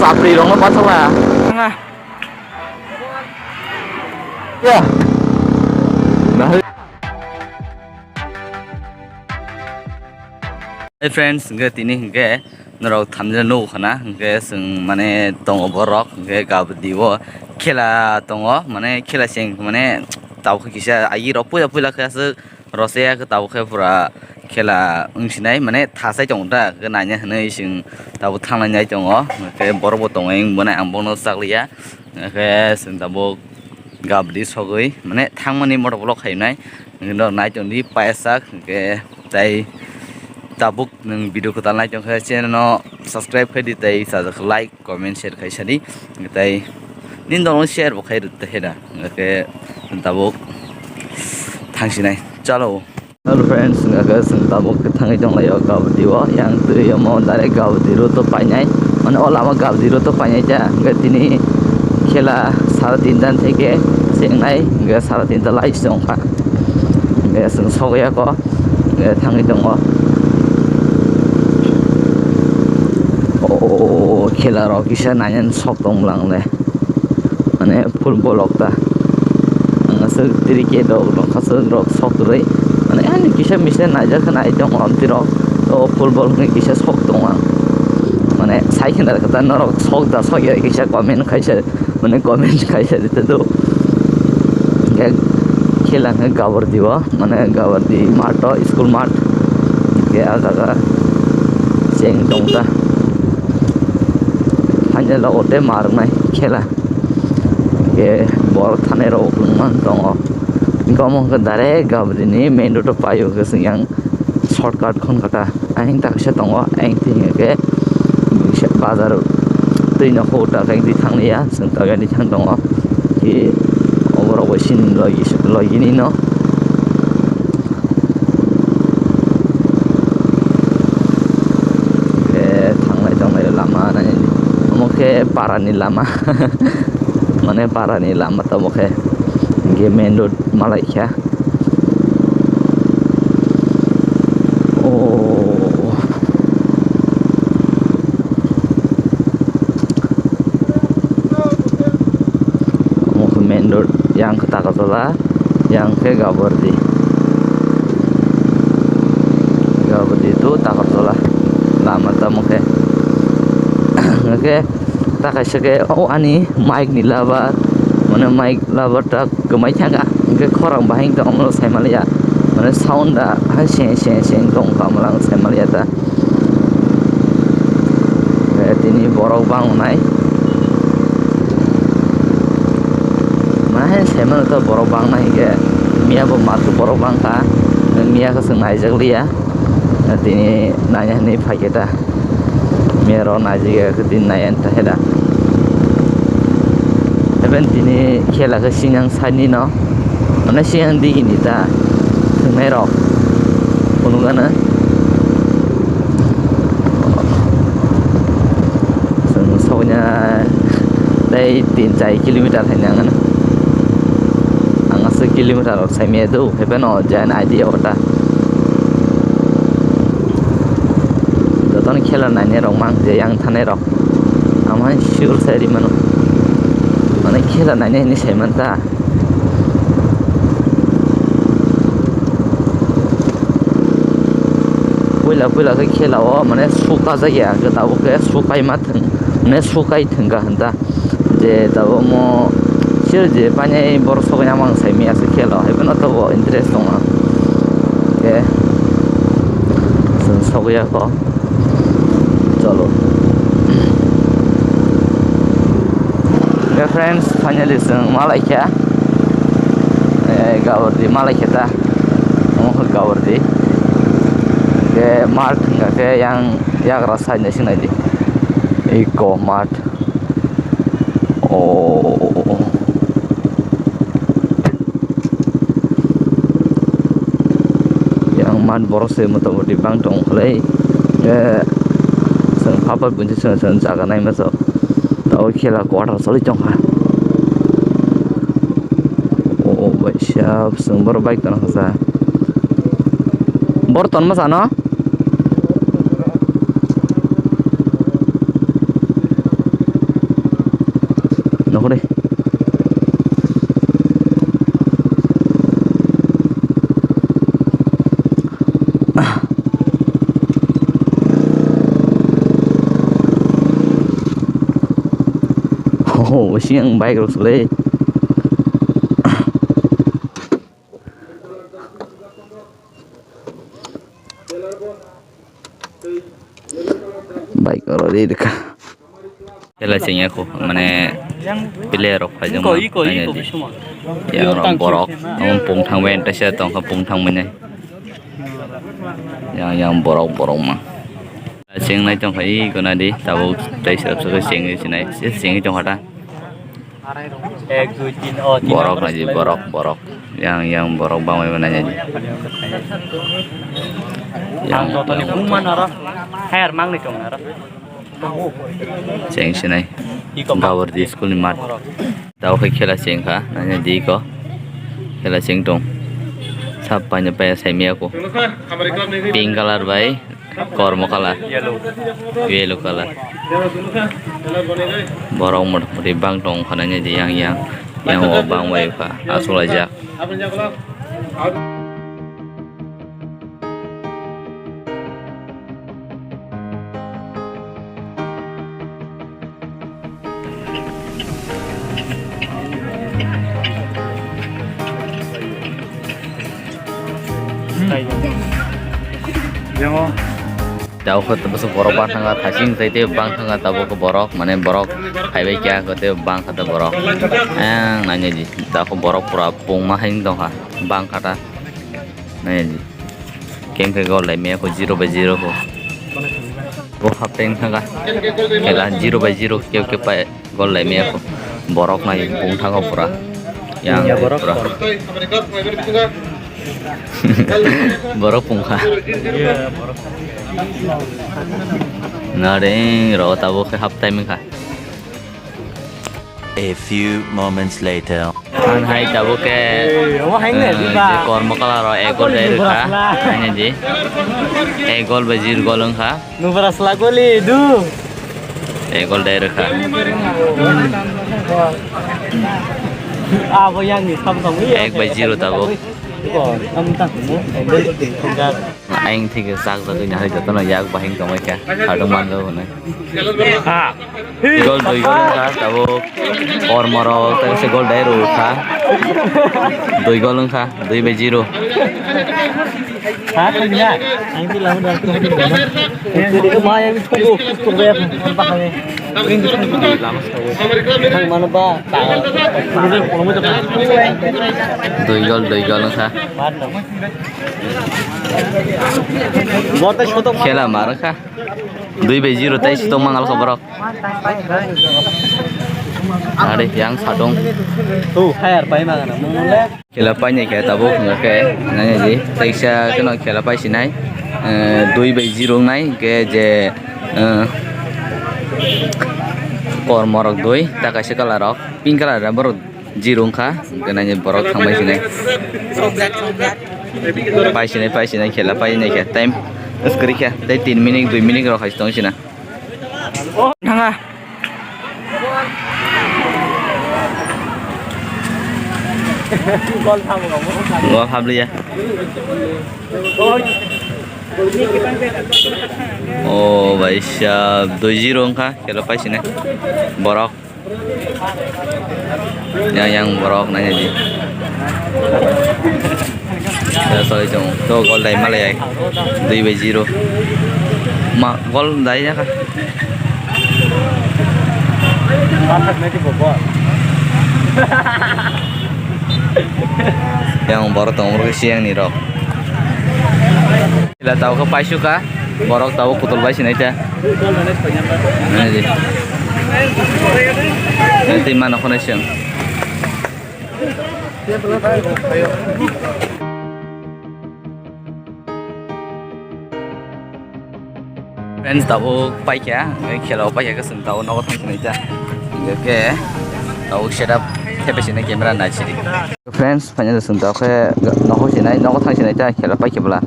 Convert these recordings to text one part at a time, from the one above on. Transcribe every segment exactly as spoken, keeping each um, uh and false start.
Papri rokno bathakla. Thanga. Ya. Bahai. Hey friends, hingke tini hingke norok thamjani nugo khana, hingke chwng mane tongo borok, hingke gabdi o khela tongo, mane khela se mane tabuk kisa agi rok puila puila khe aswk. Rosaya khe tabuk khe pura khela wng sinai, mane thasai tongo ta, khe naina hinwi chwng tabuk thanglai nai tongo. Khe borok bo tongo, wng bo nai, ang bono chakliya. Khe chwng tabuk gabdi sogwi, mane thangmani motor block khainai. Hwnkhe norok nai tongdi paisa khe tei tabuk nwng video kwtal nai tongkhe channel no subscribe khaidi tei chajak like, comment, share khai sadi. Tei nini dol share bo khai rwdi heda. Hwnkhe tabuk thangsinai. Chalo. Hello friends, hwnkhe chwng tabuk khe thangwi tonglaio gabdi o. Yang twi omo direct gabdi road o painai. Mane o lama gabdi road o painai ta. Hwnkhe tini khela sara tinta theke chengnai. Hwnkhe sara tinta lai se wngkha. Hwnkhe chwng sogwi ya kho. Hwnkhe thangwi tongo. O khela rok kisa nainani sok tong bwlang le. Mane football rok ta. Ang aswk cricket rok, rok aswk rok sok kwrwi. Mane ani kisa misa naijak khe nai tongo amtwi rok. O football hwnwi kisa sok tongo ang. Mane sai khe narwkha ta norok sok da sok ya kisa comment khaisa. Mane comment khaisa rwtwi do. Hwnkhe khela hwnkhe gabur dibo, mane gabur di math o, school math. Hwnkhe ah jaga cheng tong ta. Final o tei ma rwnai khela. Hwnkhe borok thanai rok wng man tongo. Hwnkhe omo hwnkhe direct gabur di ni main road o pai o hwnkhe chwng yang. Shortcut khon kha ta. Ayang ta kaisa tongo, ayang twi hwnkhe bazar twi no hota khe twi thang liya, chwng ta gari thang tongo. Ki oborok bai sini logi, logi ni no. Khe thanglai tonglai lama nai. Omo khe para ni lama. Mane para ni lama tamo khe. Hwnkhe main road malai kha. Oh. Omo khe main road, yang khe Takarjala, yang khe Gabardi. Gabardi to Takarjala lama tamo khe. Hwnkhe ta kaisa khe o ani mic ni lover, mane mic lover ta kwmai thangkha, hwnkhe khorang bahai wngkha omo sai manliya, mane sound da hai se se se wngkha omo lang sai manliya ta. Tini borok bang nai, mane hai sai mano ta borok bang nai hwnkhe, miya bo math borok bang kha, miya khe chwng naijak liya, tini naiya hinwi phai khe ta. Mero naijigya khe tini nai ani ta heda. Even tini khela khe sinang side ni no. Mane sinang digi ni ta. Thwngnai rok. Phunuk gana. Chwng sokna tei tin char kilometer hai nang gana. Ang aswk kilometer rok sai maya do. Even o jan idea o ta. Jotono khela nainai rok mang je yang thanai rok. Ang hai sure sai ri mano. Mane khela nainai hinwi sai man ta. Puila puila khe khela o mane sukajak ya, tabuk khe sukai ma thwng, mane sukai thwng kha hwn ta. Je tabuk omo sir je painai borok soknai, omo ang sai maya se khela o, hai phano tabuk interest tongo. Khe chwng sokya kho. Cholo. Khe friends, finally chwng ma lai kha. Eh, Gabardi ma lai kha ta. Omo khe Gabardi. Khe mart hwnkha khe yang yagra side naising nai di. Eco mart. Oh. Yang mat borok se motamoti bang tong khlai. Eh, chwng phapat bunchi chwng chwng jaga nai masa. Tao khela quarter choli tong kha. Oh, bai sab chwng borok bike tong kha sa. Bor ton masa no? Oh, siyang bike rok sle. Bike oro ri rwkha. Khela chengya kho, mane player rok phai jongma. Iko, iko, iko, naina di. Yang rok borok, ang pung thang bai, tesa tongkha pung thang bai nai. Yang, yang borok, borok ma. Chengnai tongkha, iko na di, tabuk tei srap srap chengwi sinai, chengwi tongkha ta. Ek, dui, tin, oh, tin borok number naji, borok, borok. Yang, yang borok bangwi mwnai naji. Yang, ang jotoni yang bung man aro. Hayar mangni tong aro. Cheng sinai. Iko ma. Gawar di school ni mat. Tao khe khela cheng kha, naina di ko. Khela cheng tong. Sap paina paya sai miya ko. Pink color bai. Kormo colour. Yellow. Yellow colour. Borok mota moti bang tong kha nai di yang yang. Yang o bang bai kha. Aswk laijak. Tao khe bwswk borok bang thangkha, thasing tai tei bang thangkha tabuk borok, mane borok phaibai kha, tei bang kha borok. Ang naina di, tao borok pura pungma hai wng tongkha, bang kha ta. Naina di. Keng khe gol lai maya kho zero by zero kho. Bo half time thangkha. Khela zero by zero khe khe pai gol lai maya kho. Borok nai bung thango pura. Yang ya, borok pura. Borok pungkha. Iya, borok. Nare ro tabuk khe half time kha. A few moments later. Ang hai tabuk khe, eh, omo hai nai, eh, diba? Je kormo colour o ek gol dai rwkha. Hai nai di. Ek gol bai zero gol wngkha. Nubra sla goli, du. Ek gol dai rwkha. Abo yang ni sam tong. Ek bai zero tabuk. Ko, sam tang mo. Ayang thik jak jagwi nahai jotono yak bahing tongwi kha. Khadok manjak hwnwi. Dui gol, dui gol wngkha, tabuk Kormorok tei se gol dai rwkha. Dui gol wngkha, dui bai zero. Dui gol, dui gol wngkha. Khela mar wngkha. Dui bai zero tei sitong mangal kha borok. Are yang sadong. Tu hayar pai magana mungule. Khela painai khe tabuk hwnga khe nai di. Taisa kheno khela paisinai, eh, dui bai zero wngnai hwnkhe je, eh, Kormorok dui, ta kaisa colour rok, pink colour rok borok. Zero wngkha, hwnkhe naini borok thangbai sinai. Sokjak, sokjak. Paisinai, paisinai, khela painai khe. Time kwrwi khe, tei tin minute, dui minute rok hai tong sina. Thanga. Gol habliya. O bai sab, dui zero wngkha, khela paisinai. Borok. Yang, yang borok naina di. Ya, sorry, chong. To gol dai malai ai. Dui bai zero. Ma, gol dai ya kha. Yang borok tong, borok siang ni rok. Ila tau khe paisuka, borok tau kutul bai sinai ta. Nai di. Nai twi mano khonai siyang. Friends, tabuk paikha, khela o paikha, kasung tabuk nogo thang sinai ta. Hingke tabuk setup thepe sinai camera nai sidi. Friends, phanya da sung tao khe nogo sinai, nogo thang sinai ta khela paikha bwla.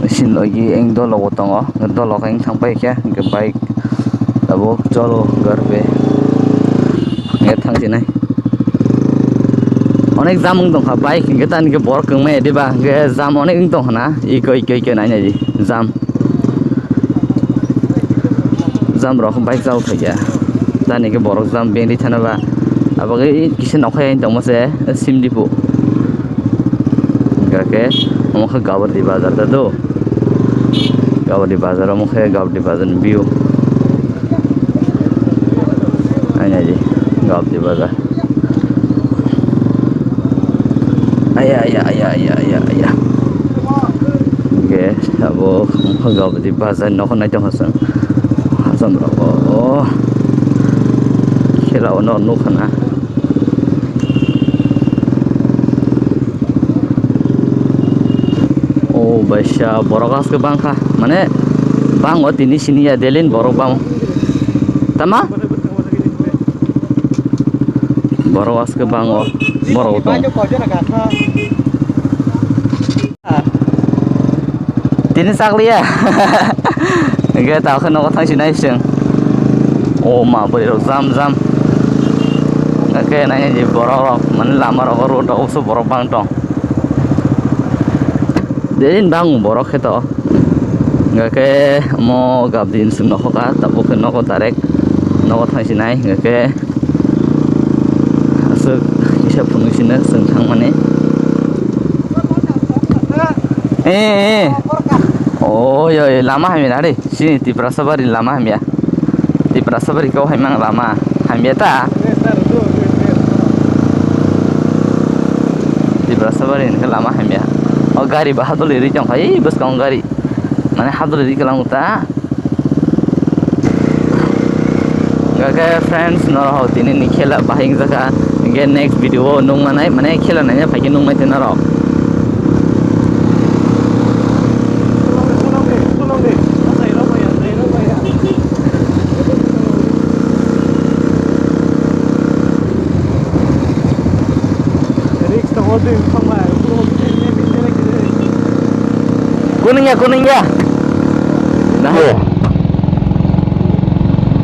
Sin logi eng dolo bo tongo, dolo khe eng thang paikha, hingke bike tabuk cholo garbe. Hingke thang sinai. Onek jam wng tongkha bike hingke tani khe borok kwngmaya diba, hingke jam onek wng tongkha na, iko, iko, iko nainai di jam. Jam rok bike chao phaikha. Tani khe borok jam bengri thana ba. Abo khe kisa nokhai tongma se Simdipu. Hingkha khe omo khe Gabadi bazar ta do. Gabadi bazar omo khe Gabadi bazar ni view. Aina di Gabadi bazar. Aya, aya, aya, aya, aya, aya. Hingkhe abo omo khe Gabadi bazar nokho nai tongkha chwng. Hacham rok o. Khela o no nukha na. O baisa borok aske bangkha, mane bango tini sini ya delin borok bang. Tama? Borok aske bango, borok tong. Tini chakliya. Hingke ta khe nogo thang sinai chwng. O ma bwrwi rok jam jam. Hingke nai di borok rok mane lama rogo road rogo borok bang tong. Din bang borok khe to. Hingke mo gabdi insung nokho ka tabuk khe nogo direct nogo thang sinai hingke. Aswk kisa phunuk sino chwng thangmani. Eh, eh. Oi, oi, lama hamya na re. Sini Tiprasa bari lama hamya. Tiprasa bari kau haimang lama hamya ta. Tiprasa bari ni lama hamya. O gari ba hadol ri tong khai bwskang gari. Mane hadol ri kalang ta. Hingke friends, norok tini ni khela bahai wngjakha. Hingke next video o nung manai, mane khela naina phaikhe nung mai tei norok. Risk tongo, dui wngkha bai. Kuningya, kuningya. Nahi.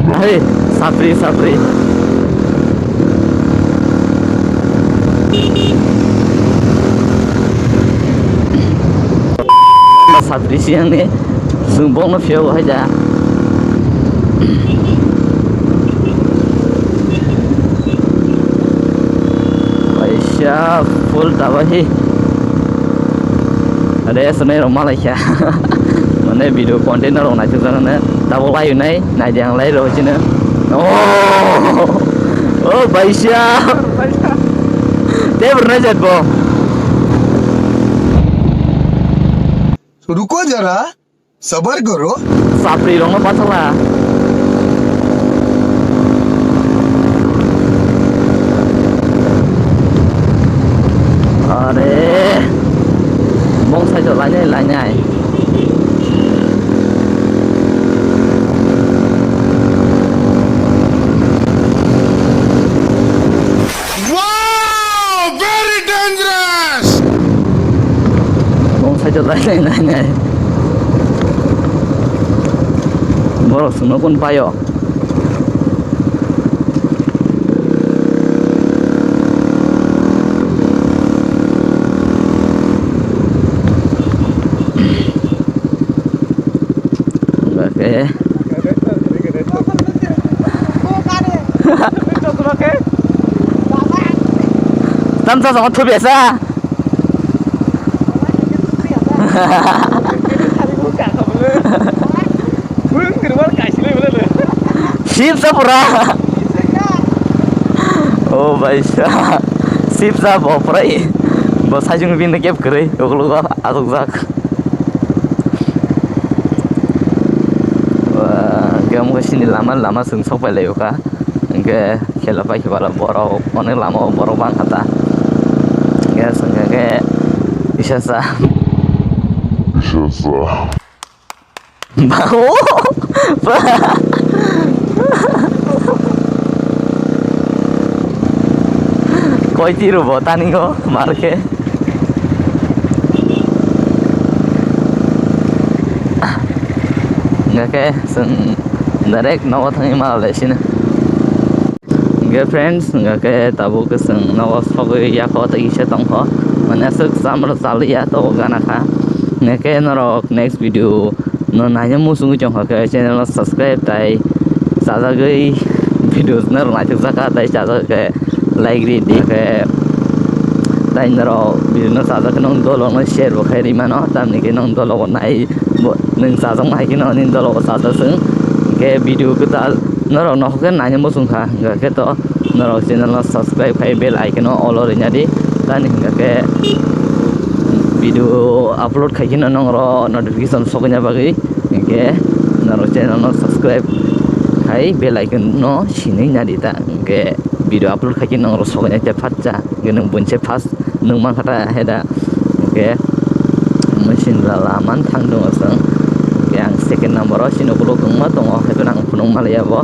Nahi, sapri, sapri. Sapri siyang ni. Chwng bokno phiyok hai da. Kaisa full tabahi. Are, aswk nai rok malai kha. Mane video content rok naithok jagano. Tabuk lai nai, nai di ang lai rok chino. Oh! Oh, baisa. Tei bwrwnai jat bo. Ruko jara. Sabar karo. Sapri rokno pathakla. Are. Bong sai to lainai, lainai. Wow, very dangerous. Bong sai to lainai, lainai. Borok chwngno kun paio. Oke. Tamsa sama thubiasa. Sip sa pura. Oh, bai sa. Sip sa bo pura i. Bo sajung bin kep kere. Oklo asok jak. Wah, hingke omo sini lama lama chwng sok pai lai o kha. Hingke khela pai khe bala borok onek lama o borok bang kha ta. Hingke chwng khe khe kisa cha. Kisa cha. Ba o. Ba. Koi tiro bo tani o mar khe. Hingke chwng direct nogo thangwi ma lai sino. Hingke friends, hingke tabuk chwng nogo sogwi yakho tei kisa tongkho. Mane aswk chamro chaliya to gana kha. Hingke norok next video no naina muchungwi tongkha khe channel no subscribe tai chajagwi Video norok naithok jaka tei chajak khe like ri di khe tei norok video no chajak khe nong dolo no share bo khai ri mano tamni khe nong dolo bo nai bo nwng chajak nai khe no nini dolo bo chajak chwng khe video kwtal norok no khe naina muchung kha hwnkhe to norok channel no subscribe khai bell icon no all o rina di tani hwnkhe video upload khai khe no nong ro notification sokna bagwi hwnkhe norok channel no subscribe khai bell icon no sinwi nadi ta hwnkhe video upload khai khe norok sokna khe phatsa hwnkhe nwng buinse first nwng mankha ta heda hwnkhe machine rala man thang tongo chwng hwnkhe ang second number o chini ukuluk wngma tongo haiphano ang phunuk maliya bo.